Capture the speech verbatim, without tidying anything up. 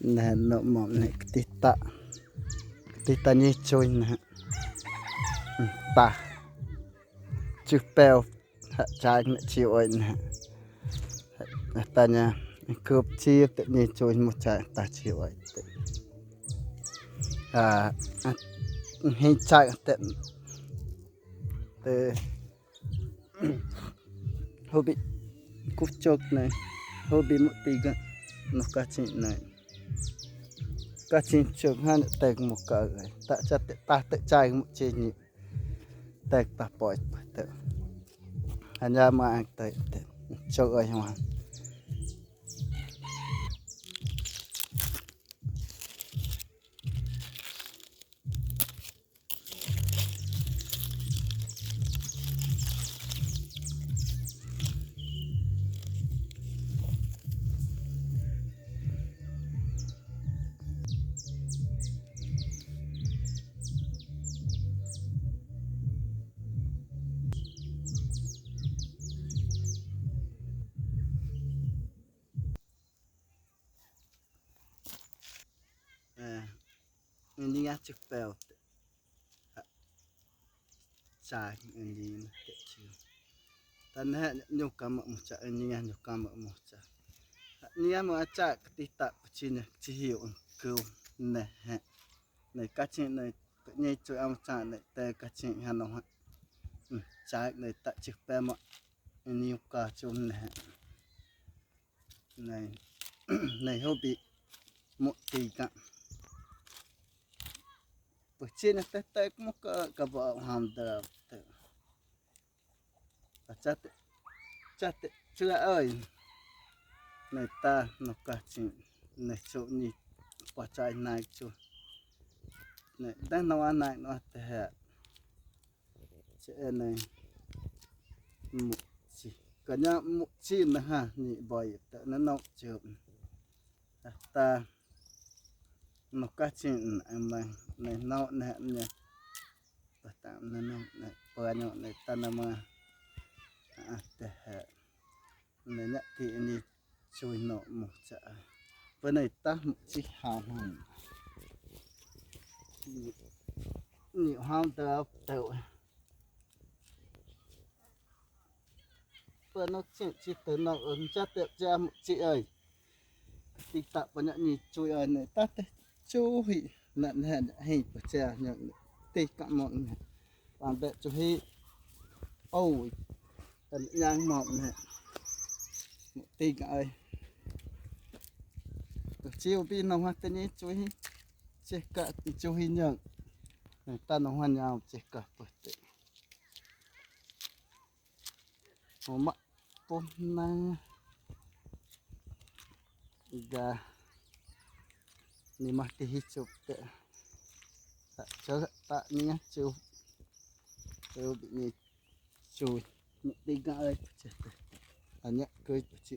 Neh, no, mo, neh, ktita. Ktita ñi chuin, neh. Ta. Chukpew. Ha, chak, neh, chi oi, neh. Ha, ta ña. Kup chi te ñi chuin mo chak ta chi oi. Ha, ha, hi chak te. Te. Hubi kuchok, neh. Hubi mo tiga. No kachin, neh. Kachin chok han tek mo ka, eh. Ta cha te, ta te chai mo chi ni. Tek ta poi te. Hanya ma ak te, te. Chok ai ma. Eh, ini nga chukpew. Cha, ini nga te chu. Tan ha, nyuka mo mo cha, ini nga nyuka mo mo cha. Ini nga mo cha ktita pachin, chi hiu ku, neh. Neh, kachin, neh, ñi chu am cha, neh, te kachin ha no ha. Hmm, cha, neh, ta chukpew mo. Ini nga ka chu, neh. Neh, neh, hubi mo tiga. Pachin, neh, te, te mo ka, ka ba ham da te. Chate, chate, chua oi. Neh, ta, no kachin, neh, chu ni, pa chai nai chu. Neh, ta no a nai no te ha. Che, neh. Mo chi. Ka ña mo chi, neh, ha, ni boi te, neh, no chu. Ta. No kachin, neh, neh, no, neh, neh. Pata na no, na pa no, na ta na ma. A, te ha. Na ña ti ini chui no mo cha. Pa na ta mo chi ha no. Ni, ni ha ta ta. Pa no chi, chi ta no, cha te cha mo chi ai. Ti ta pa ña ni chui ai, na ta te chui. Na, na, na, hei, pa cha, ña, ti ka mo, na. Pan be chu hi. Oi. Tan ñang mo, na. Ti ka ai. Ti u bi no ha te ni chu hi. Che ka ti chu hi ñang. Na, ta no ha ñang che ka pa te. Mo ma po na. Ga. Ni ma ti hi chu te. Ta, cha, ta ni ya chu. Chu bi ni chu. Ni ti ga ai chu. Anya ko chu.